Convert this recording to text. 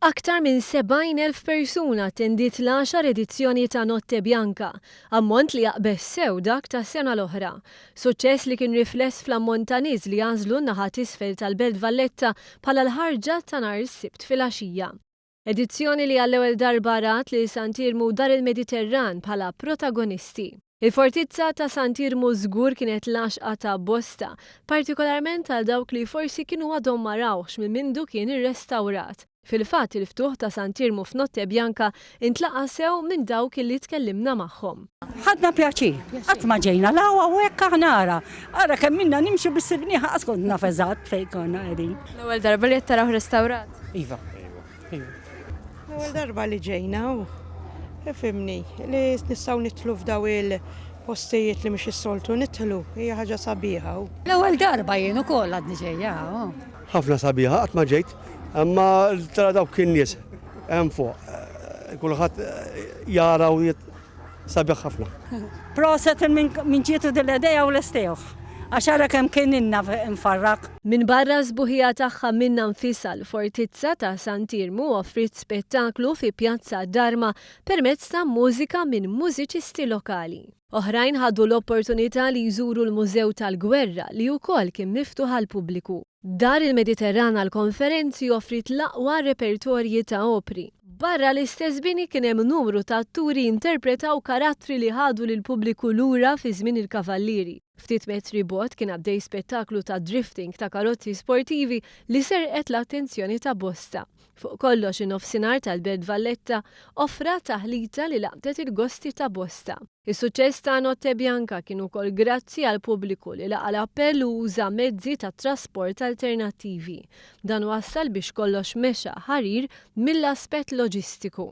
Aktar minn 70,000 persuna attendiet l-għaxar edizzjoni ta' Notte Bianca, ammont li jaqbeż sew dak tas-sena l-oħra. Suċċess li kien rifless fl-ammont ta' nies li għażlu n-naħa t'isfel tal-Belt Valletta bħala l-ħarġa ta' nhar is-Sibt filgħaxija. Edizzjoni li għall-ewwel darba rat lil Sant'Iermu u Dar il-Mediterran bħala protagonisti. Il-Fortizza ta' Sant'Iermu żgur kienet l-għaxqa ta' bosta, partikolarment għal dawk li forsi kienu għadhom ma rawhx minn mindu kien irrestawrat. Fil-fatt, il-ftuħ ta' Sant'Iermu f'Notte Bianca intlaqa' sew minn dawk li tkellimna magħhom. Ħadna pjaċir. Qatt ma ġejna 'l hawn hawnhekk aħna ara. Ara kemm ilna nimxu biex sibniha qas kont naf eżatt fejn konna qegħdin. L-ewwel darba li qed tarawh restawrat? Iva. Iva. L-ewwel darba li ġejna u ifhimni li nistgħu nidħlu f'daw il-postijiet li mhux is-soltu nidħlu hija ħaġa sabiħa. L-ewwel darba jien ukoll għadni ġejja hawn. Ħafna sabiħa qatt ma ġejt, imma tara dawk in-nies hemm fuq. Kulħadd jara u Sabiħ ħafna. Proset min ġietu din l-idea u lestewh. Għax ara kemm kien ilna mfarrak. Minbarra s-sbuħija tagħha minnha nfisha l-Fortizza ta' Sant'Iermu offriet spettaklu fi Pjazza D'Arma permezz ta' mużika minn mużiċisti lokali. Oħrajn ħadu l-opportunità li jżuru l-Mużew tal-Gwerra li wkoll kien miftuħ għall-pubbliku. Dar il-Mediterran għall-konferenzi offriet l-aqwa repertorji ta' opri. Barra l-istess bini kien hemm numru ta' atturi jinterpretaw karattri li ħadu lill-pubbliku lura fi żmien il-Kavallieri. Ftit metri bogħod kien għaddej spettaklu ta' drifting ta' karozzi sportivi li serqet l-attenzjoni ta' bosta. Fuq kollox in-nofsinhar tal-Belt Valletta offra taħlita li laqtet il-gosti ta' bosta. Is-suċċess ta' Notte Bianca kien ukoll grazzi għall-pubbliku li laqa' l-appell u uża mezzi ta' trasport alternattivi. Dan wassal biex kollox mexa ħarir mill-aspett loġistiku.